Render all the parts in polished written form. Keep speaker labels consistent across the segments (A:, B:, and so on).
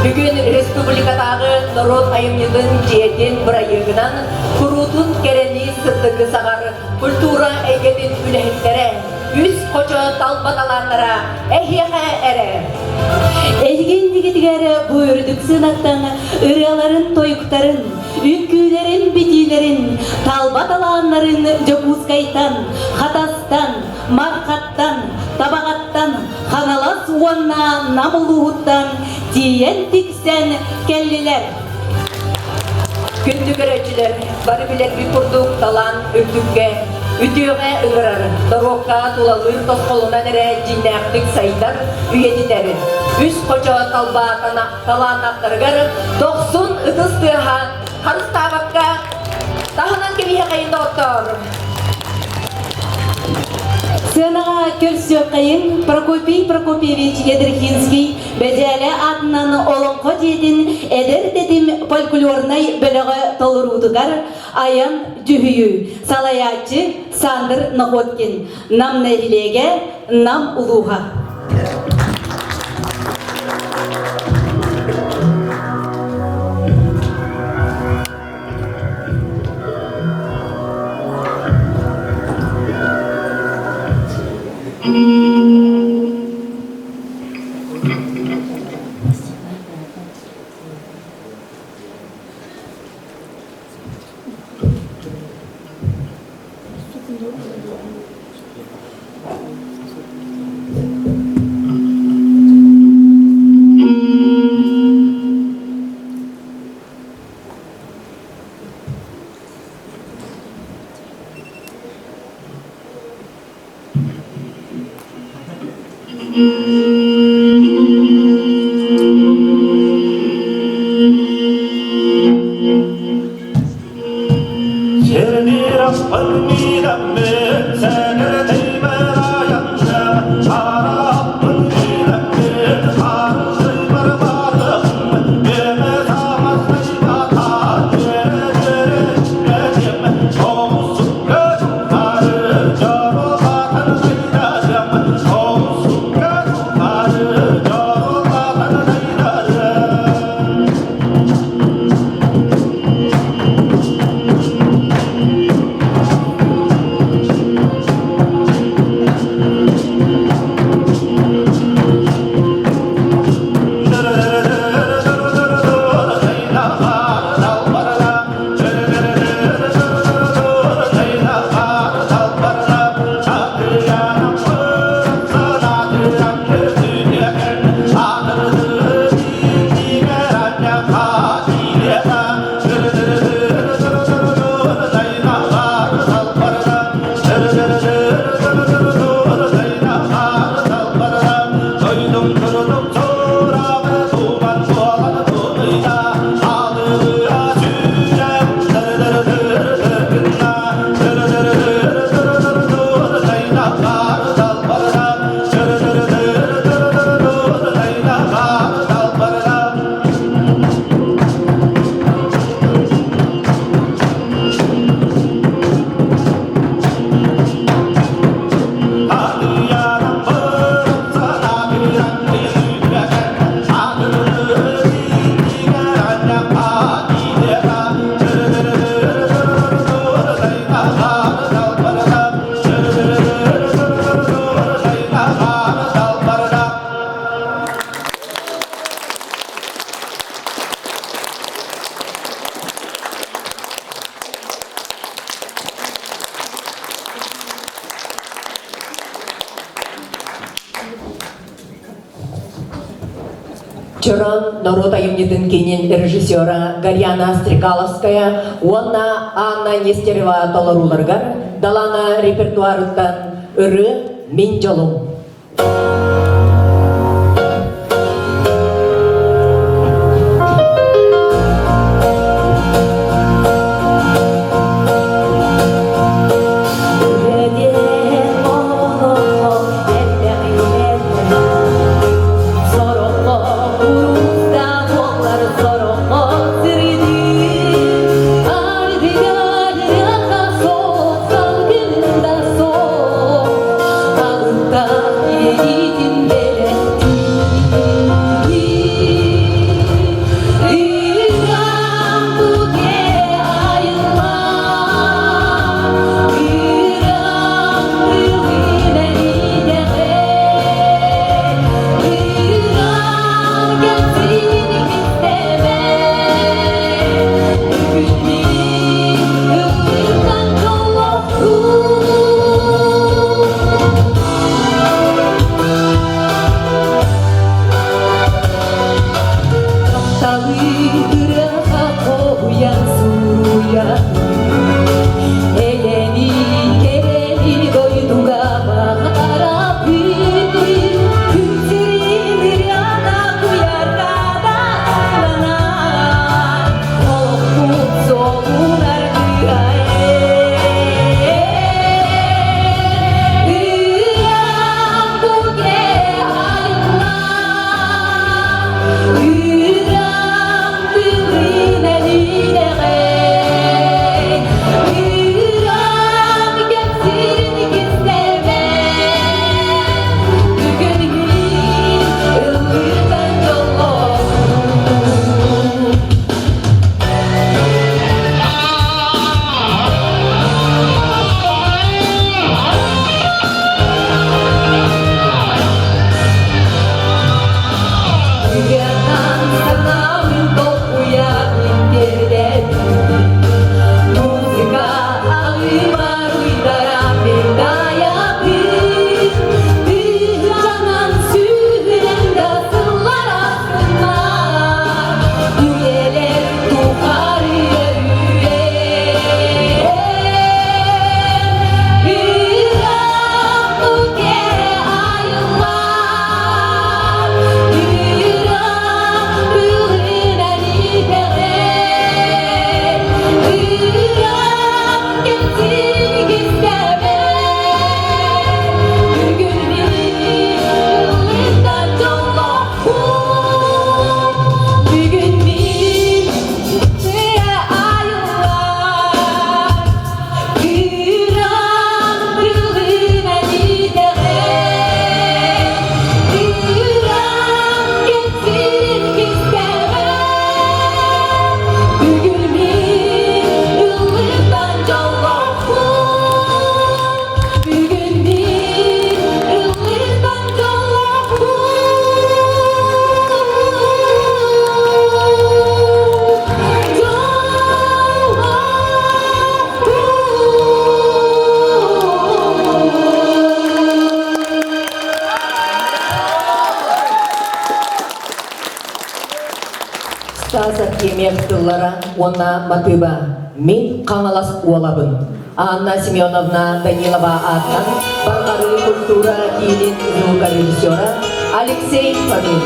A: Бүгүн республикатааҕы норуот айымньытын дьиэтин бырайыагынан куруутун кэрэни сырдыгы саҕар культура эйгэтин үлэһиттэрэ, үс хочо талба талааннара эһиэхэ эрэ.
B: Эһиги иннигитигэр бу үрдүк сыанаттан ырыаларын, тойуктарын, үҥкүүлэрин, битиилэрин, талба талааннарын Дьокуускайтан, Хатастан, Мархаттан, Табаҕаттан, Хаҥалас уонна Нам улууһуттан тиийэн тиксэн кэллилэр.
A: Күндү көрөөччүлэр, бары билэрбит курдук талаан үрдүккэ, үтүөҕэ ыҥырар, норуокка тулалыыр тосхолунан эрэ дьиҥнээхтик сайдар, үйэтитэр. Үс хочо талба талааннаахтарыгар дохсун ытыс тыаһа харыстаабакка таһынан кэбиһэҕэйин доҕоттоор.
B: Сыанаҕа көрсүөххэйин Прокопий Прокопьевич Ядрихинский Бэдьээлэ аатынан Олоҥхо дьиэтин эдэр тэтим фольклорнай бөлөҕө толоруутугар айан дьүһүйүү салайааччы Сандр Находкин Нам нэһилиэгэ Нам улууһа.
A: Чорон норуот айымньытын киинин режиссера Гарьяна Стрекаловская уонна Анна Нестерова толорууларыгар Далана репертуарыттан ырыа «Мин дьолум».
B: Salgında soğuk,
A: суруйабын. Эйэни, кэрэни дойдуга баҕарабын. Күн сирин ырыата куйаарга да ылланар. Олохпут суолун аргыһа Бүгін. Санаабын толкуйа иттэрдэтин, Музыка алыма уйдара пендаябын. Тыһыанан сүүрэн да сыллар астынар, Үйэлэр тухары Бүгін мен айылар. Күран тылын әлидэҕэ, Күран кэпсиирин кистэҕэ, Бүгүн мин ыллыктан дьоллоохпун, Бүгүн мин ыллыктан дьоллоохпун. Стас Артемьев тыллара уонна матыыба «Мин Хаҥалас уолабын». Анна Семеновна Данилова аатынан Барҕарыы культура киинин звукорежиссера Алексей Фомин.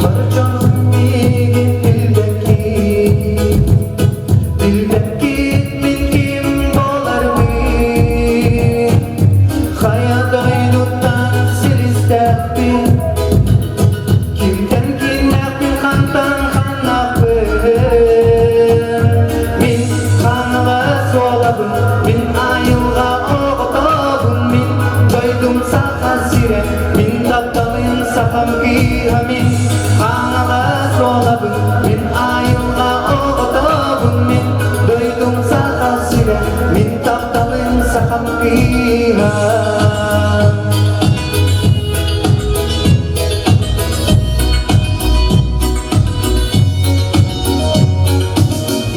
C: Бар дьонум миигин билбэккит, билбэккит мин ким буоларбын. Хайа дойдуттан силистээхпин, кимтэн кииннээхпин, хантан ханнаахпын. Мин хаҥалас уолабын, мин айылҕа оҕотобун, мин дойдум саха сирэ, мин тапталым сахам кыыһа, мин хаҥалас уолабын, мин айылҕа оҕотобун, мин дойдум саха сирэ, мин тапталым сахам кыыһа.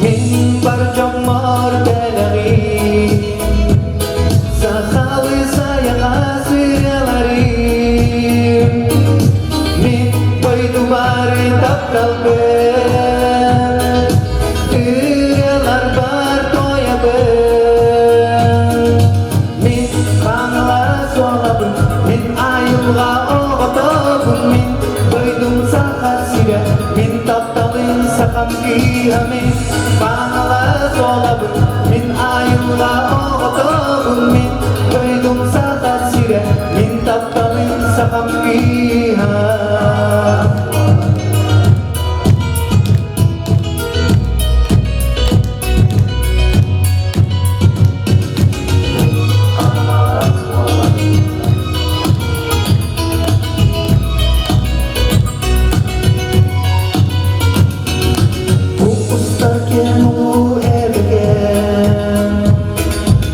C: Мин бар дьоммор бэлэҕим, сахалыы сайаҕа сыаларым. Мин дойдубар тапталбын, ырыаларбар туойабын. Мин хаҥалас уолабын, мин айылҕа оҕотобун, мин дойдум саха сирэ, мин тапталым сахам кыыһа, мин хаҥалас уолабын, мин айылҕа оҕотобун, мин дойдум саха сирэ, мин тапталым сахам кыыһа. Бу устар кэм улуу эбэкэм,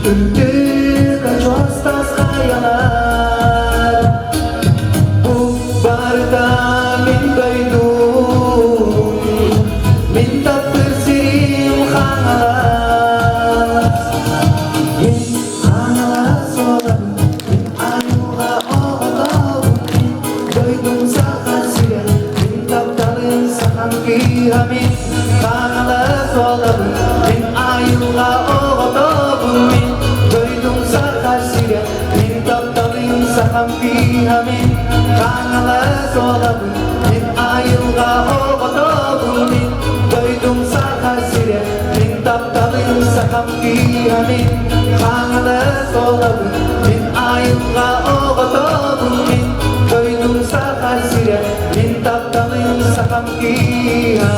C: үрдүк очуостас хайалар, бу бары кыыһа мин Хаҥалас уолабын, мин айылҕа оҕотобун, мин дойдум Саха сирэ, мин тапталым сахам кыыһа мин Хаҥалас уолабын, мин айылҕа оҕотобун, мин дойдум Саха сирэ, мин тапталым сахам кыыһа.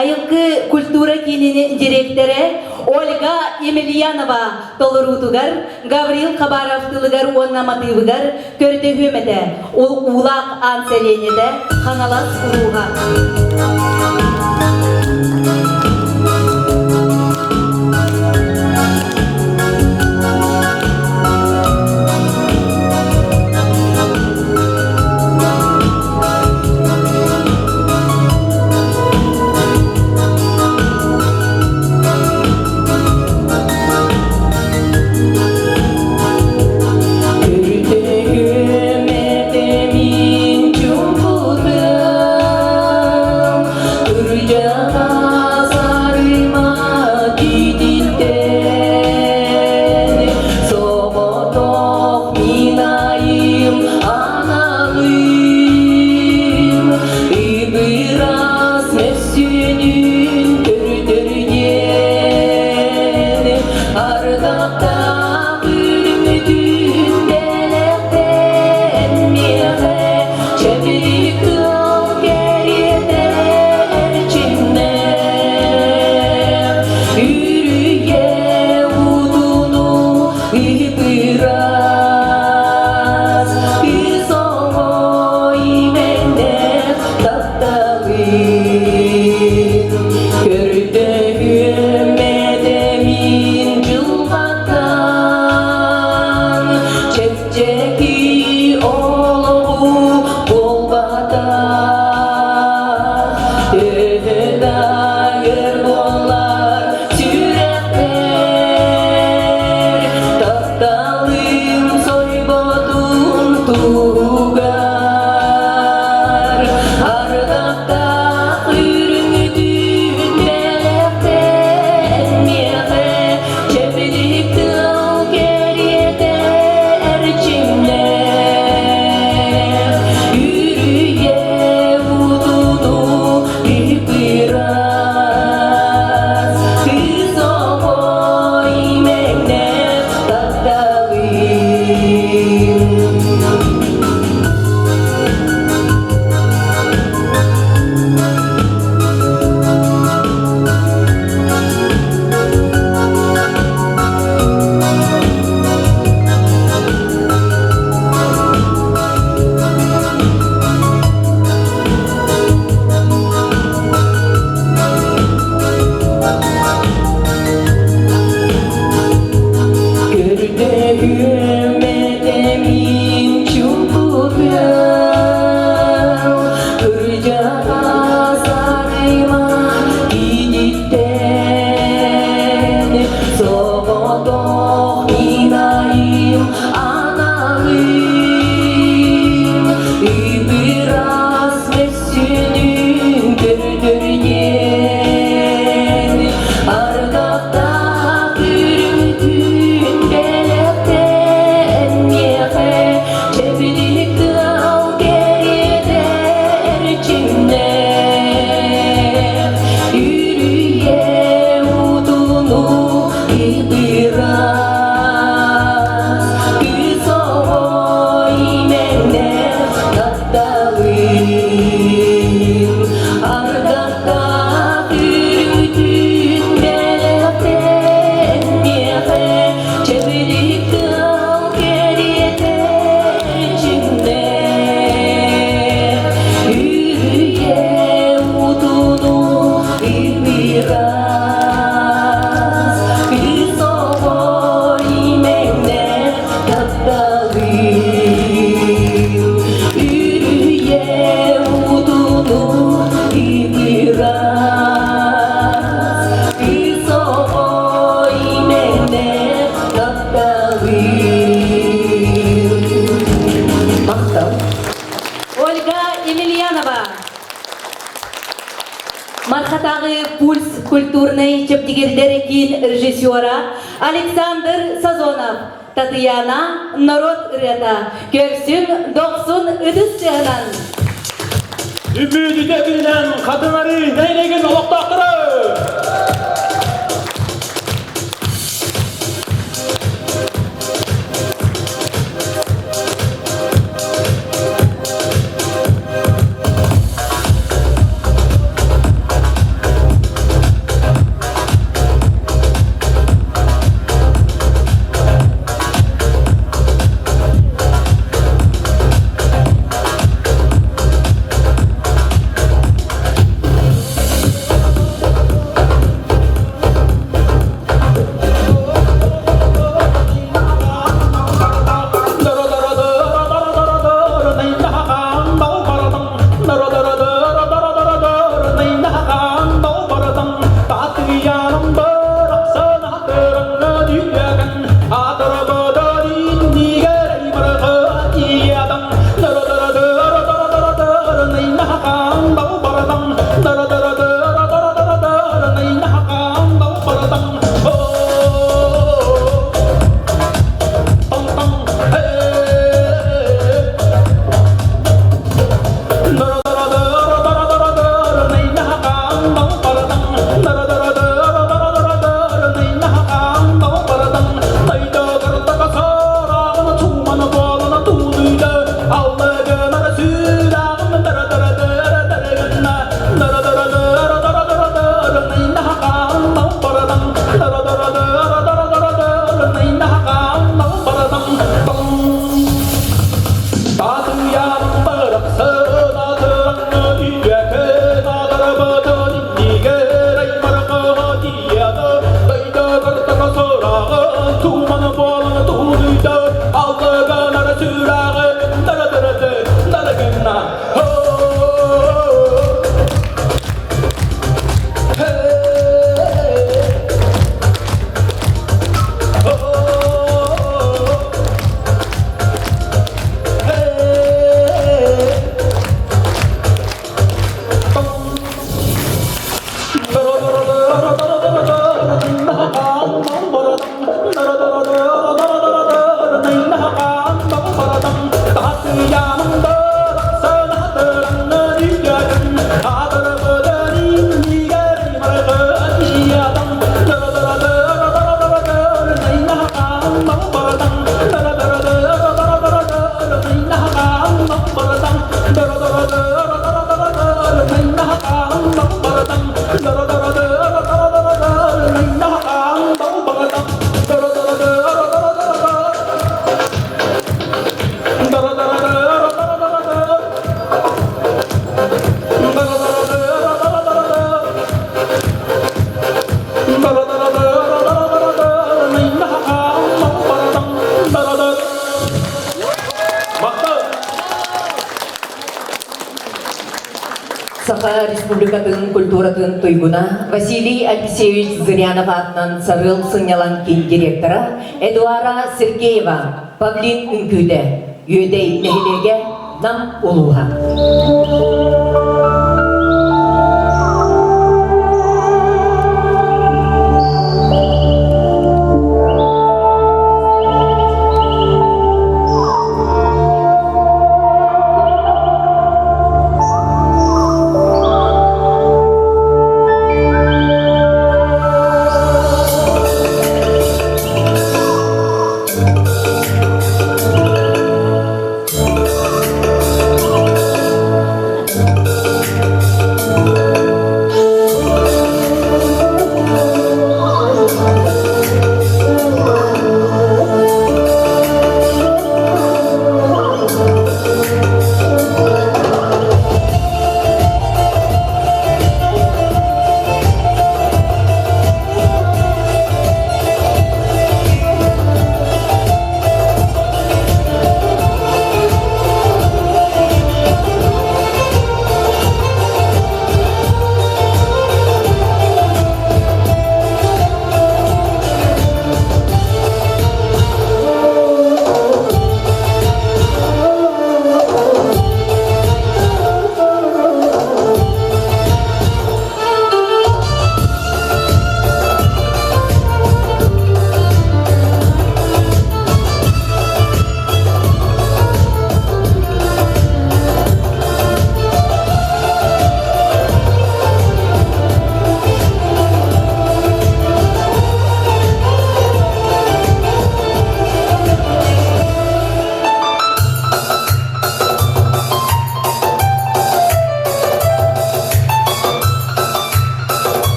B: Айылгы культура киинин директора Ольга Емельянова толоруутугар Гаврил Хабаров тылыгар уонна матыыбыгар көрдөһүөм этэ. Уулаах аан сэлиэнньэтэ Хаҥалас улууһа.
A: Күрдьүгүм чуҥкутум, Үрдьэҕэ сарыма киититтэн, Соҕотох мин айым аналым, Ыбырас мөссүөнүн көрдөрүнэн, Ардахтаах үрүмүтүн бэлэхтэн миэхэ Чэбдик тыл кэриэтэ эрчимнээх, Үрүйэ уутуну ыпырас, Кыыс оҕо имэҥнээх тапталын.
B: культурнай чэбдигирдэр киин режиссера Александр Сазонов, Татьяна норуот ырыата, көрсүн дохсун ытыс тыаһынан.
D: Үбүөдүтэ күнүнэн хатынары нэһилиэгин олохтоохторо!
A: Саха Республикатын культуратын туйгуна Василий Алексеевич Зырянов аатынан Сарыал сынньалаҥ киин директора Эдуара Сергеева Павлин үҥкүүтэ Үөдэй нэһилиэгэ Нам улууһа.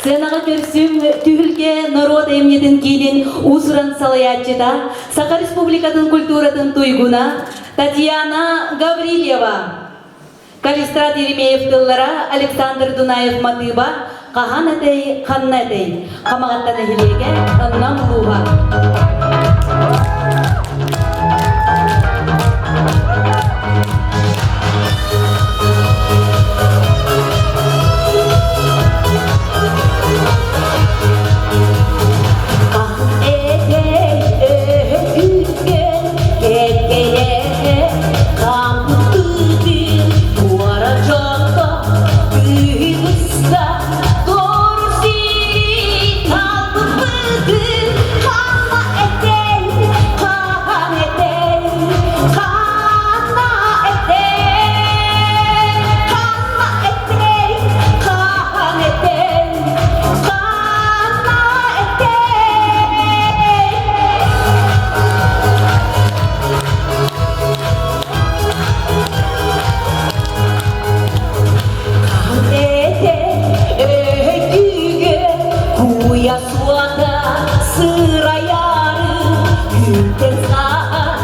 B: Сценаҕа көрсүҥ түһүлгэ норуот айымньытын киинин уус-уран салайааччыта, Саха Республикатын культуратын туйгуна Татьяна Гаврильева. Калистрат Еремеев тыллара Александр Дунаев матыыба Хаһан этэй, ханна этэй? Хамаҕатта нэһилиэгэ Нам улууһа.
A: Куйа суата сыраяры күнтен сахан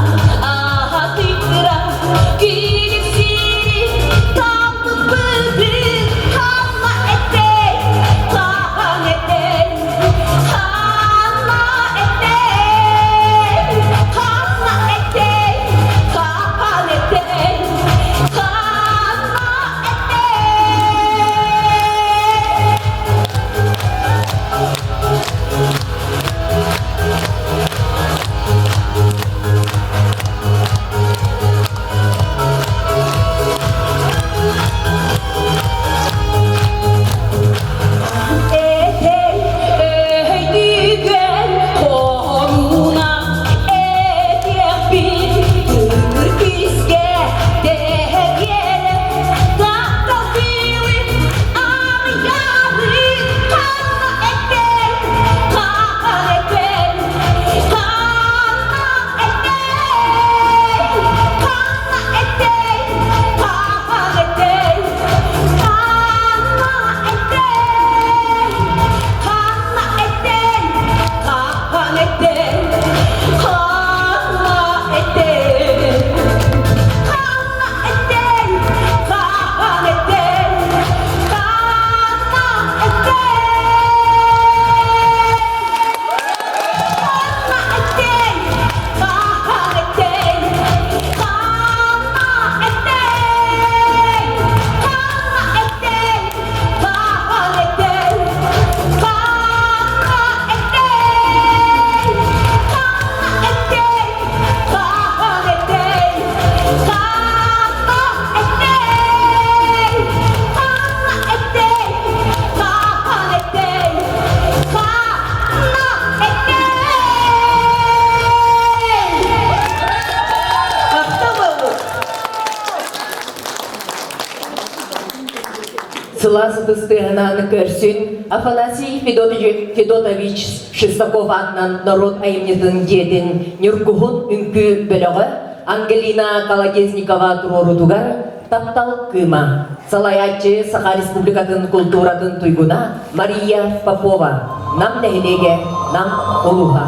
A: аһатыктыра киликсири талбыппытын ханна этей хахан этей ханна этей ханна этей хахан этей ханна этей. Этэй өйдүгэр хомуна этиэхпин тыыр күүскэ дэһэриэрэ таптал тыылын арыйаары ханна этэй хахан этэй ханна этэй ханна этэй хахан этэй ханна этэй ханна этэй хахан этэй ханна этэй ханна этэй хахан этэй ханна этэй Сылаас ытыстыһынан көрсүн Афанасий Федотович Шестаков аатынан норуот айымньытын дьиэтин Ньургуһун үҥкүү бөлөҕө Ангелина Колодезникова туруорутугар Таптал кыыма салайааччы Саха Республикатын култууратын туйгуна Мария Попова, Нам нэһилиэгэ, Нам улууһа.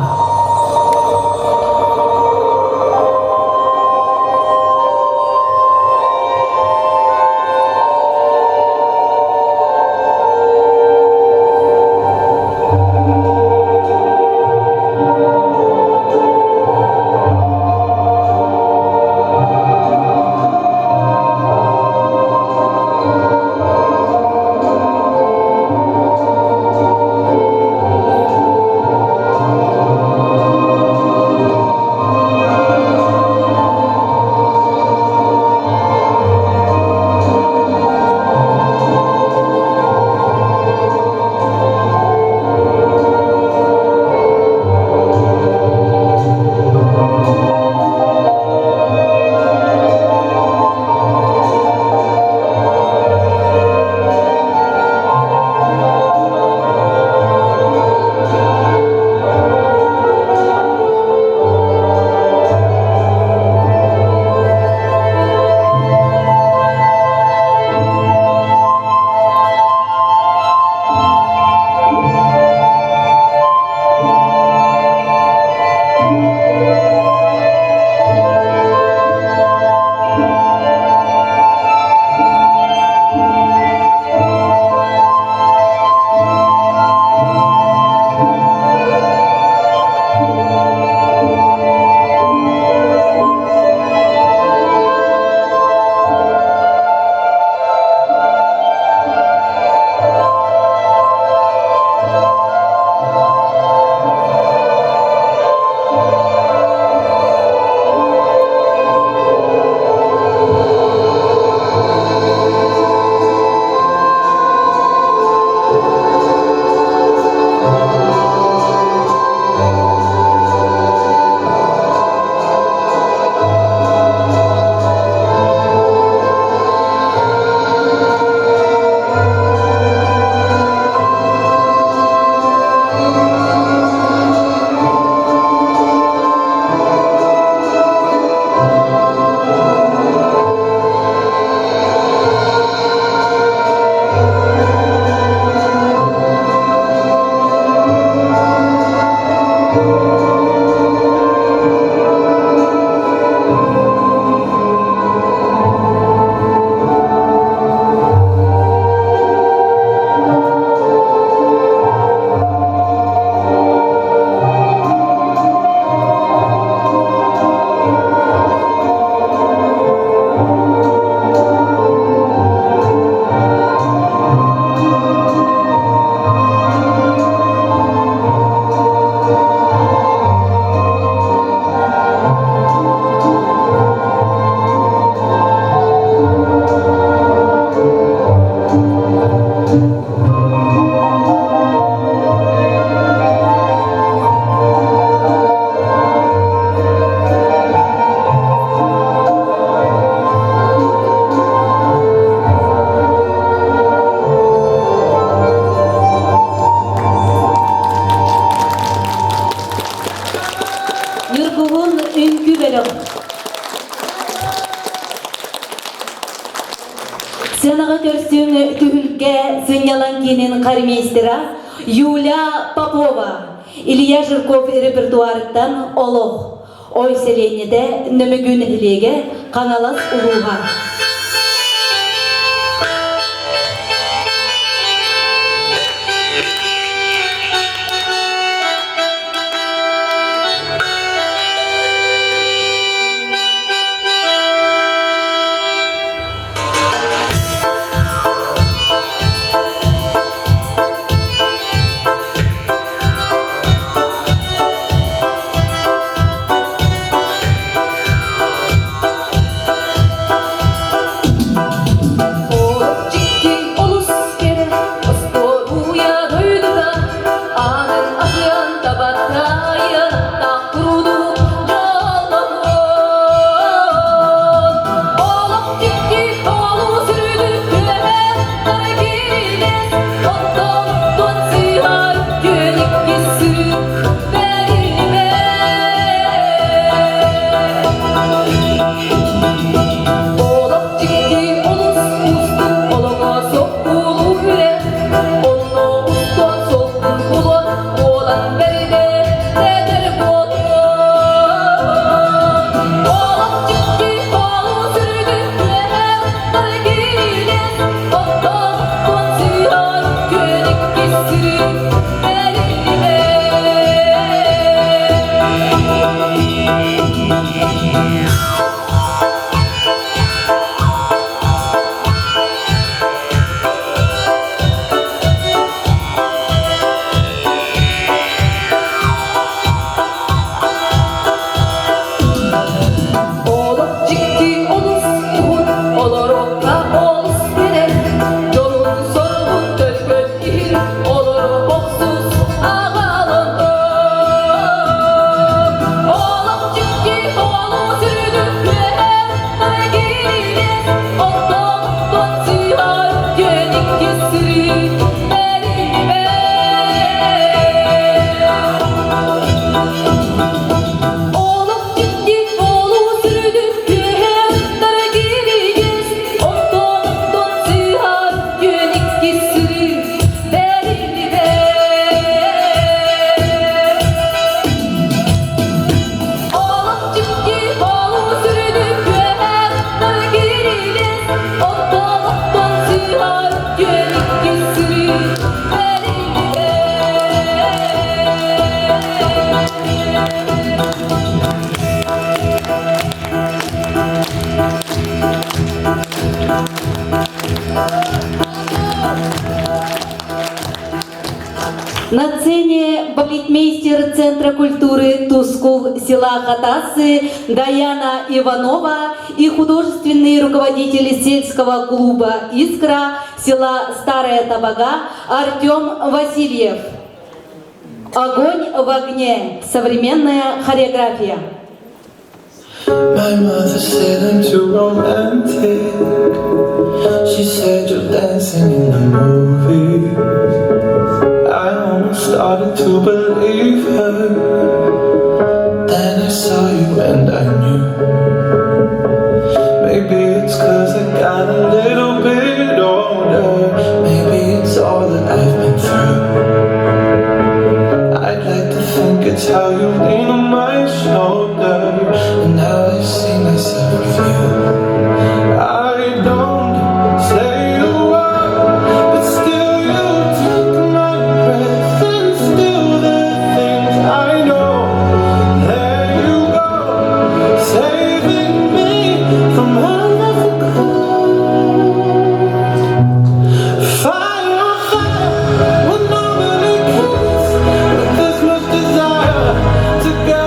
B: Ньургуһун үҥкүү бөлөх. Сыанаҕа көрсүҥ түһүлгэ сынньалаҥ киинин хормейстера Юля Попова, Илья Жирков репертуарыттан «Олох», Ой сэлиэнньэтэ Нөмүгү нэһилиэгэ Хаҥалас улууһа.
A: Олус кэрэ остуоруйа дойдута аанын аһыан табаттайан тахтурду дьоллонуон. Олох дьикти олус үрдүк үөһэ кирилэс оттон туон сыһар күн иккис бэриллибэт. Олох дьикти олус уустук олоҕо соккулуу үрэ, онно устуон солкун булуон буолан бэринэ эдэр буолуон. Олох дьикти олус үрдүк үөһэ кирилэс, оттон туон сыһар күн иккис сирин бэриллибэт. Олох дьикти олус уһун, олорукка олус кэрэ, дьонун соругун төлкөл иһин олоро охсус аҕалан. Олох дьикти олус үрдүк үөһэ кирилэс, оттон сыһар күн иккис сырыы бэриллибэт. Олох дьикти олус үрдүк үөһэ кирилэс, оттон сыһар күн иккис сырыы бэриллибэт. Олох дьикти олус үрдүк үөһэ кирилэс, оттон сыһар күн иккис сырыы бэриллибэт.
B: На сцене балетмейстер Центра культуры Тускул села Хатасы Даяна Иванова и художественный руководитель сельского клуба «Искра» села Старая Табага Артем Васильев. Огонь в огне. Современная хореография.
C: My mother said I'm too romantic. She said you're dancing in the movies. I almost started to believe her. Then I saw you and I knew. Maybe it's 'cause I got a little bit older. Maybe it's all that I've been through. I'd like to think it's how you lean on my shoulder and how I see myself with you. I don't say a word, but still you take my breath and steal the things I know. There you go, saving me from out of the cold. Fire, fire, would normally kiss, but there's much desire to go.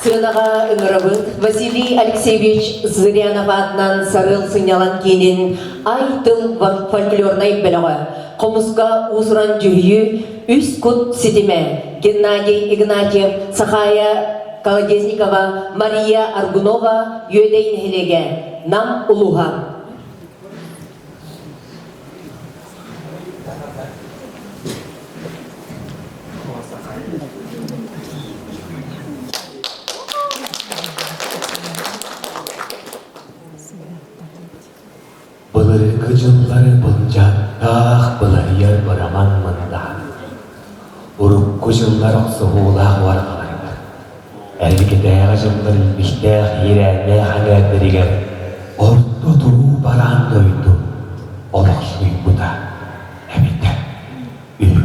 A: Сыанаҕа ыҥырабыт Василий Алексеевич Зырянов аатынан Сарыал сынньалаҥ киинин Ай тыл фольклорнай бөлөҕө, хомуска уус-уран дьүһүйүү Үс кут ситимэ, Геннадий Игнатьев, Сахая Колодезникова, Мария Аргунова, Үөдэй нэһилиэгэ, Нам улууһа.
E: Былыргы дьыллары былдьааттаах былайар быраман мындаан, урукку дьыллар охсуһуулаах уорҕаларыгар, эргитээҕи дьыллар илбистээх иирээннээх эҥээрдэригэр орто туруу бараан дойду олохсуйбута эбитэ үһү.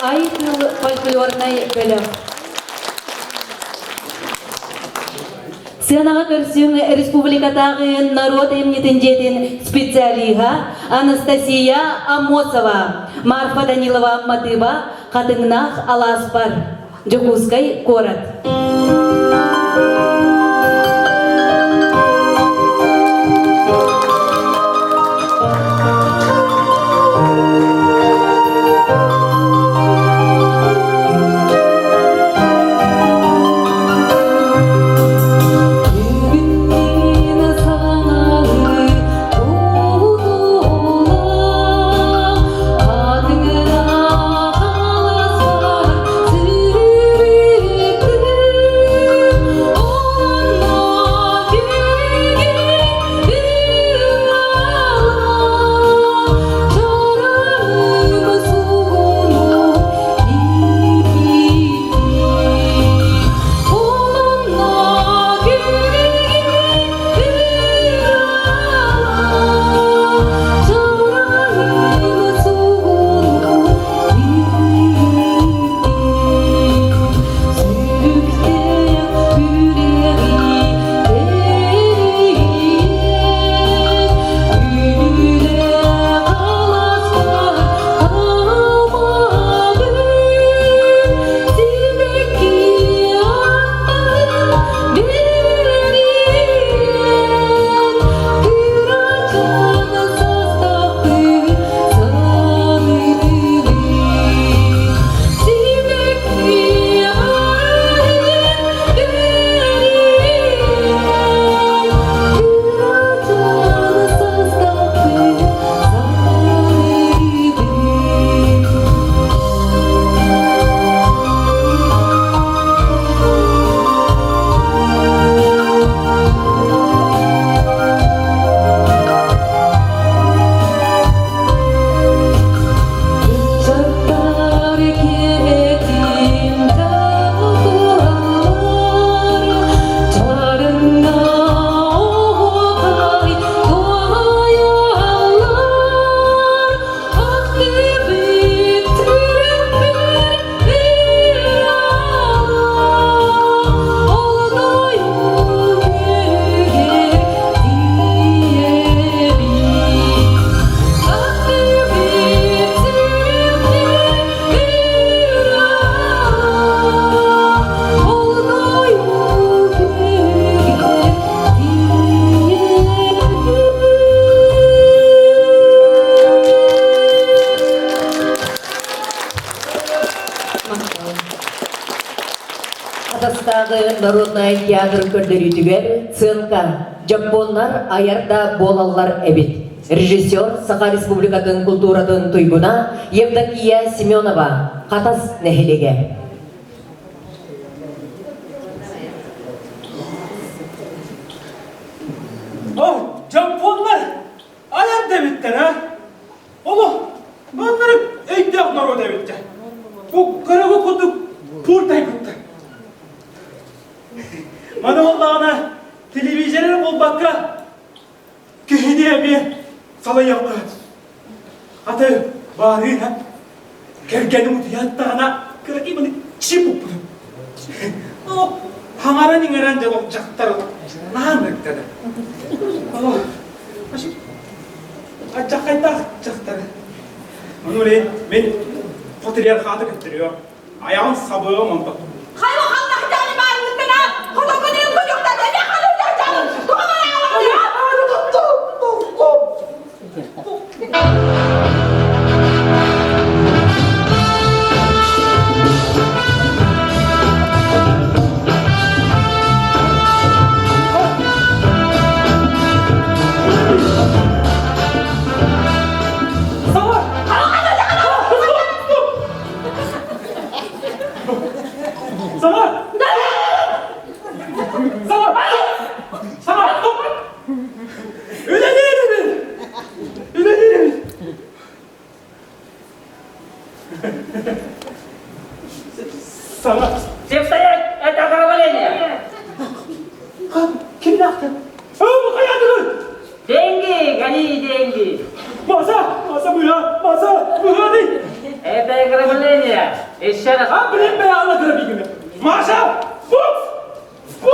B: Ай тыл фольклорнай бөлөх. Сыанаҕа Сыанаҕа көрсүҥ республикатааҕы норуот айымньытын дьиэтин специалиһа Анастасия Аммосова, Марфа Данилова Матыба, Хатыҥнаах алааспар, Дьокуускай куорат.
A: Бүгүн саҥалыы тутула, хатыҥыраах аласпар сүүрүктүм. Онно күһүн чараҥым сугуну Ыччаттар киэтин табылар, чарыңна оһуохай туойаллар, ах түбүк түрүкпүт bir олдою күгер диэбит. Ах түбүк түрүкпүт bir олдою күгер Хатастааҕы народнай театр көрдөрүүтүгэр сценка дьоппуоннар айар да буолаллар эбит. Режиссер Саха Республикатын култууратын туйгуна Евдокия Семенова, Хатас нэһилиэгэ.
D: О, дьоппуоннар айар дэбиттэр, а? Олох, маннарык өйдөөх норуот эбиттэр. Бу кырыгы курдук пууртайбыттар. Маны буоллаҕына телевизоры буолбакка киһини эмиэ салайыахха. Аты баарыына кэргэним утуйаттаҕына кыракый маны чип укпутум. Ол хаҥаран-иҥэрэн дьэ дьахтар наан ыктада. Ол Аччаххайдаах дьахтары. Ону илин мин патриархаты көттөрүө. Айаҕын сабыам онтон.
A: Хайа ханнахтааны баарыттана хотокунун кутуктата
D: Саҥа! Саҥа! Саҥа! Саҥа! Үлэлиирбин! Үлэлиирбин! Саҥа!
F: Всем стоять! Это ограбление!
D: Кимнээхтэр? Оо, хайаатыгын?
F: Деньги! Гони деньги!
D: Маса! Маса быһа! Маса! Быһа дий!
F: Это ограбление! Еще раз!
D: А, блин, бля, Алла Грабигина! Маша! Букс! Букс!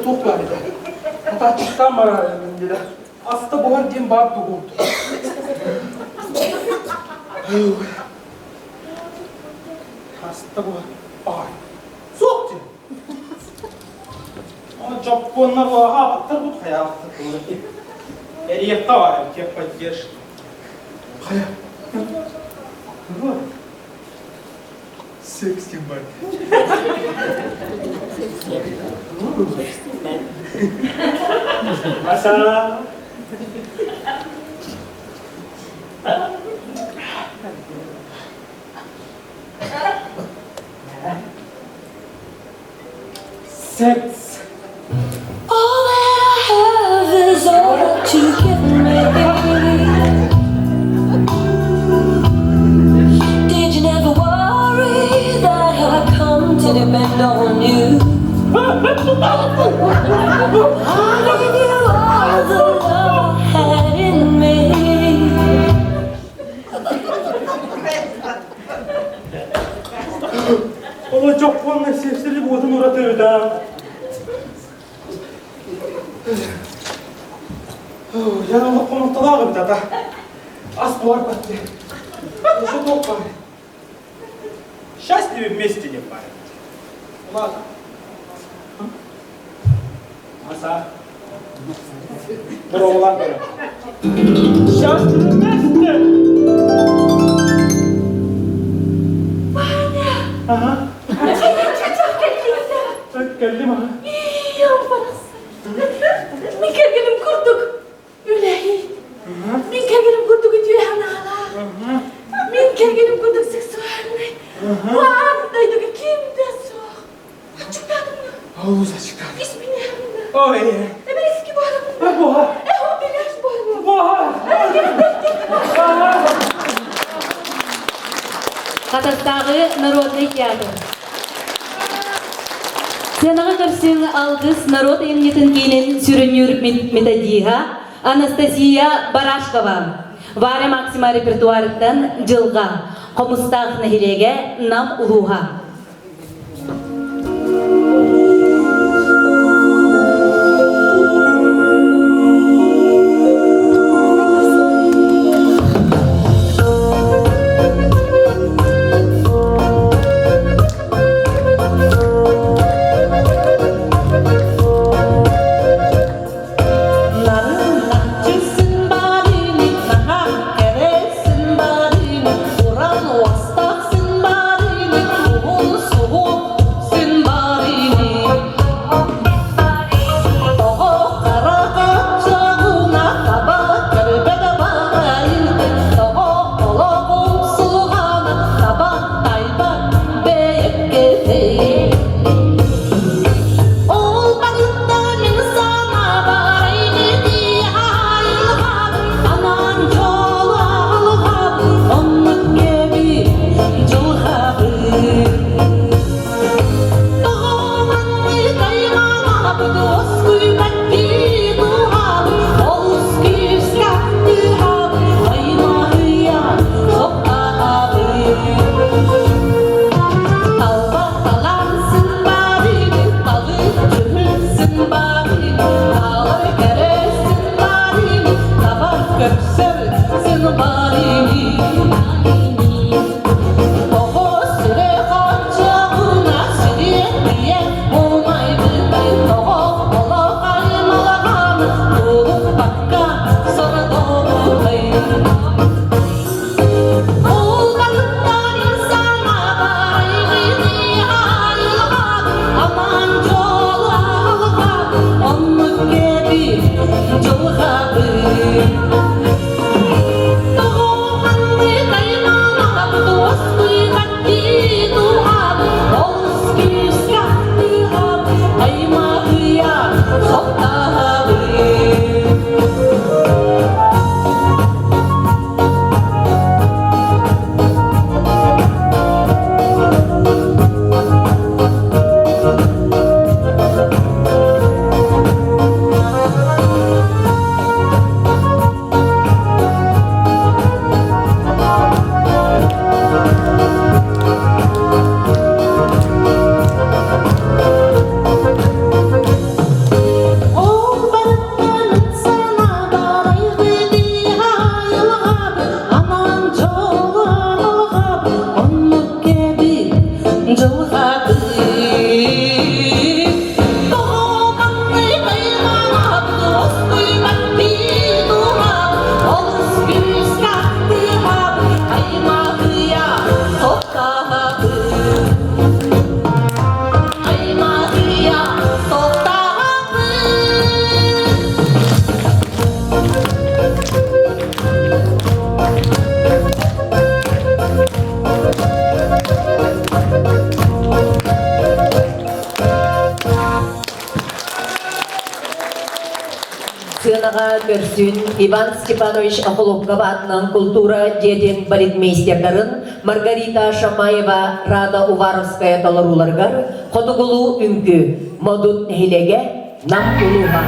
D: туох баар этэ? Хатааччыктаан бараар диэтэ. Аста буһар диэн баар тугу? Аста буһар. Ай. Суох диэн. Дьоппуоннар аҕаабаттар бут хайаабаттар Эриэххэ баар техподдержка. Хайа? Секс диэн бар. Маса. Секс.
G: All that I have is all that you give me. Did you never worry that I come to depend on you? I gave you all the love I had in me.
D: Ола дьоппуоннар сиэпсэри буотун уратыыта. Я олох хомолтолоох эбит ата. Ас буоларбат диye. Ошо туох баар. Счастливы вместе не парить. Ладно. Маса. Здорово, Счастливы вместе!
G: Ваня!
D: Ага.
G: Чачах
D: Кэллим аха.
G: Мин кэргэним курдук үлэһит. Мин кэргэним курдук үтүө санаалаах. Мин кэргэним курдук сексуальный. Аан дойдуга ким да суох. Аччыктаатым
D: Олус аччыктаатым.
G: Испине.
D: Ой.
G: Эбэриски буолабын.
D: Буха.
G: Эхо беляш буолабын.
D: Буха.
B: Хатастааҕы народный театр. Сценаҕа көрсүҥ Алгыс народ айымньытын киинин сүрүннүүр методиһа Анастасия Барашкова. Варя Максима репертуарыттан Дьылҕа, Хомустаах нэһилиэгэ Нам улууһа.
A: Нарыннахчысın барыны, наха кересин барыны, уран уастахсын барыны.
H: Дьылҕабыт тоҕо маннык аймаҕабыт уоскуйбат дууһабыт олус күүскэ ахтыһабыт аймаҕыйа соттаһабыт аймаҕыйа соттаһабыт.
A: Сыанаҕа көрсүн Иван Степанович Охлопков аатынан култуура дьиэтин балетмейстердарын Маргарита Шамаева, Рада Уваровская толорууларыгар Хотугулуу үҥкүү Модут нэһилиэгэ Нам улууһа.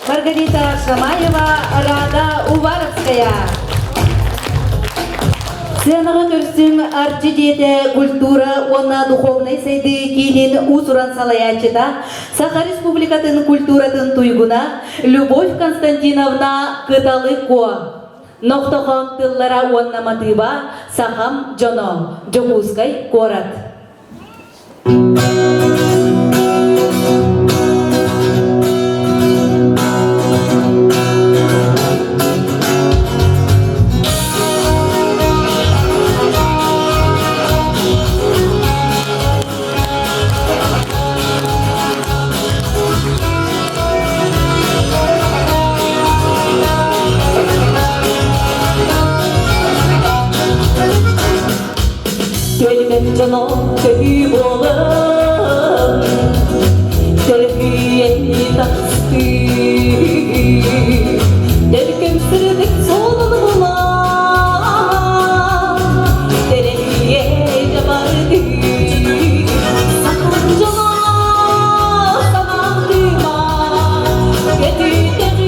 B: Маргарита Шамаева, Рада Уваровская. Сценаҕа көрсүҥ Арчы дьиэтэ культура уонна духовнай сайдыы киинин уус-уран салайааччыта, Саха Республикатын культуратын туйгуна Любовь Константиновна Кыталы Куо. Нохтохоон тыллара уонна матыыба Сахам дьоно. Дьокуускай куорат.
H: Төлмөт дьоно төһүү буолан, төлөһүйэн тахсыы. Төлкөм сырдык суолун булан, тэрэһийэ дьабардыы. Сахам дьоно санаатыма, көтүтэҕиттэн.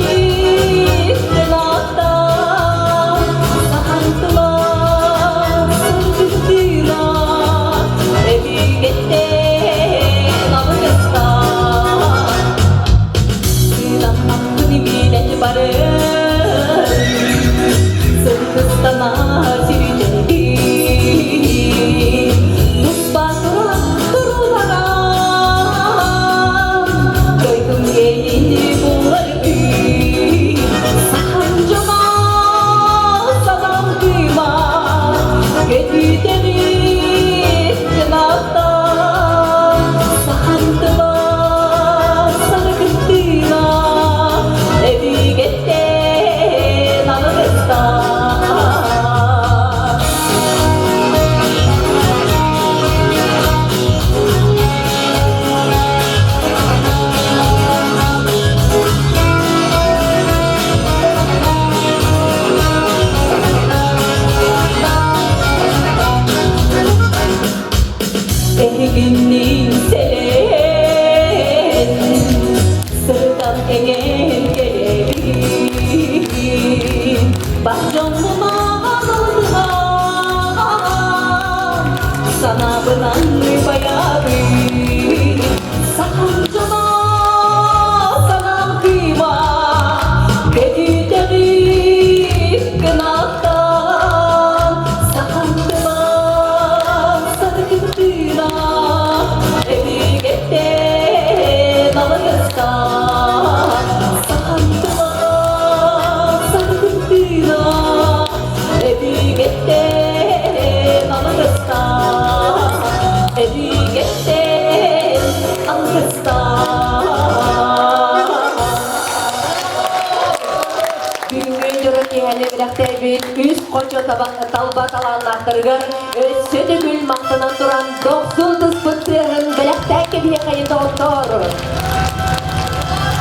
A: күрэхтэспит үс хочо талба талааннаахтарыгар өссө төгүл махтанан туран дохсун тыспыт тыаһын бэлэхтээн кэбиһиэхэйин доҕоттоор!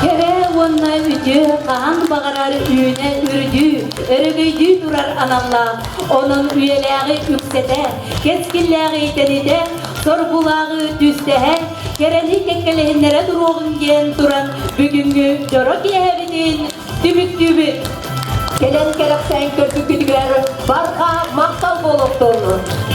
B: Кэрэ уонна үтүө хаһан баҕарар үүнэ үрдүү, өрөгөйдүү турар аналлаах. Онон үйэлээҕи үксэтэ, кэскиллээҕи тэнитэ, соргулааҕы түстэһэ, кэрэни кэккэлэһиннэрэ туруоҕуҥ диэн туран бүгүҥҥү дьоро киэһэбитин түмүктүүбүт.
A: Кэлэн кэрэхсээн көрбүккүтүгэр барҕа махтал буолуохтун!